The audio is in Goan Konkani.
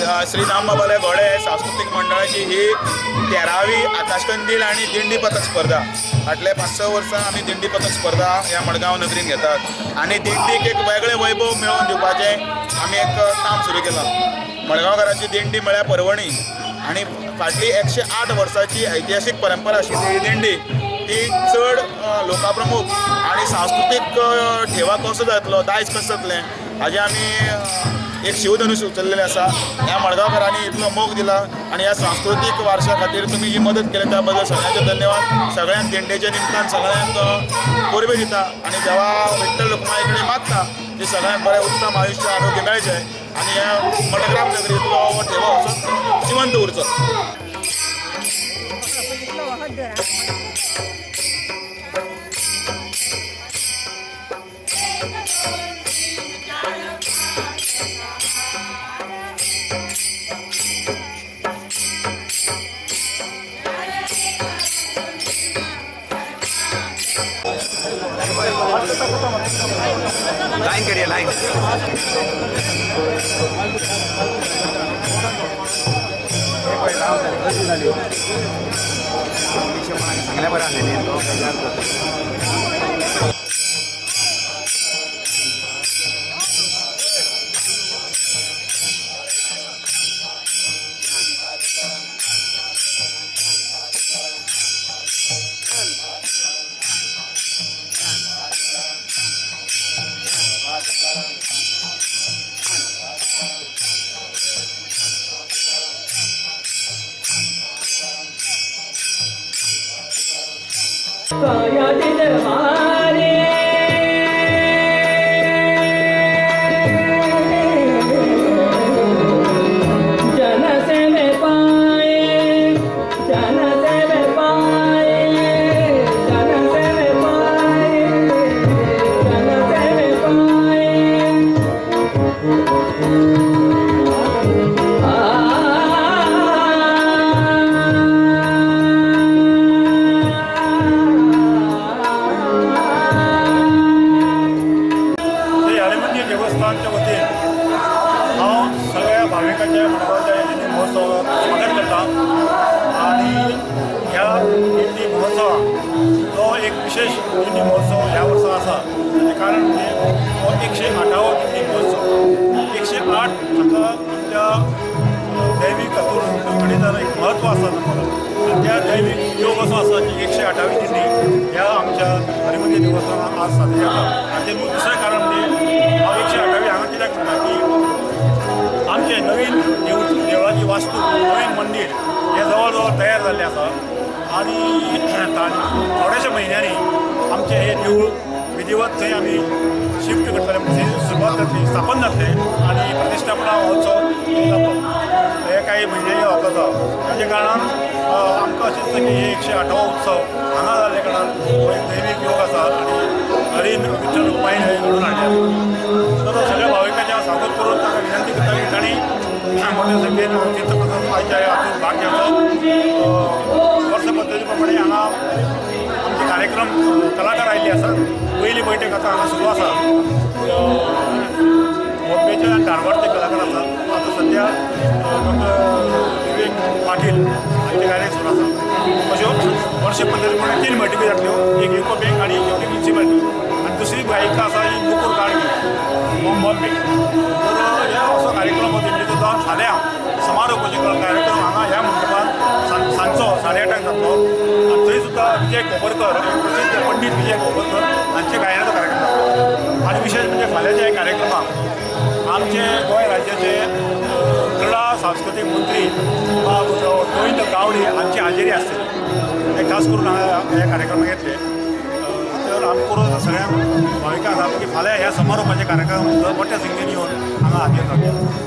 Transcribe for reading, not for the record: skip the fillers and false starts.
श्री दामबाबाले घोडे सांस्कृतीक मंडळाची ही 13वी आकाशकंदील आनी दिंडी पथक स्पर्धा. फाटले 5-6 वर्सां आमी दिंडी पथक स्पर्धा ह्या मडगांव नगरीन घेतात आनी दिंडीक एक वेगळें वैभव मेळोवन दिवपाचें आमी एक काम सुरू केलां. मडगांवकारांची दिंडी म्हळ्यार पर्वणी आनी फाटली 108 वर्सांची ऐतिहासीक परंपरा आशिल्ली ही दिंडी ती चड लोकाप्रमुख आनी सांस्कृतीक ठेवा कसो जातलो, दायज कसो जातलें हाजें आमी एक शिवधनुश उचललेलें आसा. ह्या मडगांवकारांनी इतलो मोग दिला आनी ह्या सांस्कृतीक वारशा खातीर तुमी ही मदत केली त्या बद्दल सगळ्यांचे धन्यवाद. सगळ्यांक दिंडेच्या निमतान सगळ्यांक परबी दिता आनी देवा विठ्ठल रुक्माई कडेन मागता की सगळ्यांक बरें उत्तम आयुश्य आरोग्य मेळचें आनी ह्या मडगांव नगरींतलो हो ठेवा असो जिवंत उरचो. लाइन करिए, लाइन। सांगल्या बरं आसलें तो विशेष दिंडी महोत्सव ह्या वर्सा आसा. ताचें कारण म्हणजे हो 108वो दिंडी महोत्सव. 108 हाका आमच्या दैवीक हातून गणितान एक म्हत्व आसा आनी त्या दैवीक योग असो आसा की 108वी दिंडी ह्या आमच्या हरिमंदिर देवस्थानात आज साजरी जाता. आनी तें दुसरें कारण म्हणजे हांव 108वी हांगा कित्याक म्हणटा की आमचें नवीन देवळाची वास्तू, नवीन मंदीर हें जवळ जवळ तयार जाल्लें आसा आनी थोड्याशा म्हयन्यांनी आमचें हें देवूळ विधिवत थंय आमी शिफ्ट करतले, थंय सुरवात जातली, स्थापन जातलें आनी प्रतिश्ठापना महोत्सव जातलो. हे कांय म्हयन्यांनी जाता. ताच्या कारणान आमकां अशें दिसता की हे 108वो उत्सव हांगा जाल्ल्या कारणान हो एक दैवीक योग आसा आनी हरीन विठ्ठल रुक्माईन हें घडोवन हाडलें आसा. तर सगळ्या भाविकांचें हांव स्वागत करून तांकां विनंती करता की तांणी मोठ्या संख्येन तीर्थप्रसाद आयच्या हातूंत भाग घेवचो. वर्स पद्दती प्रमाणे हांगा आमचे कार्यक्रम कलाकार आयिल्ले आसात. पयली बैठक आतां हांगा सुरू आसा. बॉम्बेचे आनी धारवाडचे कलाकार आसात. आतां सद्या डॉक्टर विवेक पाटील हांचे कार्य सुरू आसा. अश्यो वर्स पद्दती प्रमाणे 3 बैठकी जातल्यो, एक युको बँक आनी एक म्युनिसिपालिटी आनी दुसरी गायिका आसा ही नुपूर गाडगी बॉम्बे. तर ह्या असो कार्यक्रम हो दिंडीचो जावन फाल्यां समारोपाचो कार्यक्रम हांगा ह्या मंडपांत सांजचो 8:30 जातलो आनी थंय सुद्दां विजय कोपरकर, प्रसिद्ध पंडीत विजय कोपरकर हांचे गायनाचो कार्यक्रम जातलो. आनी विशेश म्हणजे फाल्यांच्या ह्या कार्यक्रमाक आमचे गोंय राज्याचे क्रीडा सांस्कृतीक मंत्री बाब गोविंद गावडे हांची हाजेरी आसतली. ते खास करून हांगा ह्या कार्यक्रमाक येतले. तर आमी करून सगळ्यांक भाविकांक सांगता की फाल्यां ह्या समारोपाच्या कार्यक्रमाक मोठ्या संख्येन येवन हांगा हाजीर रावचे.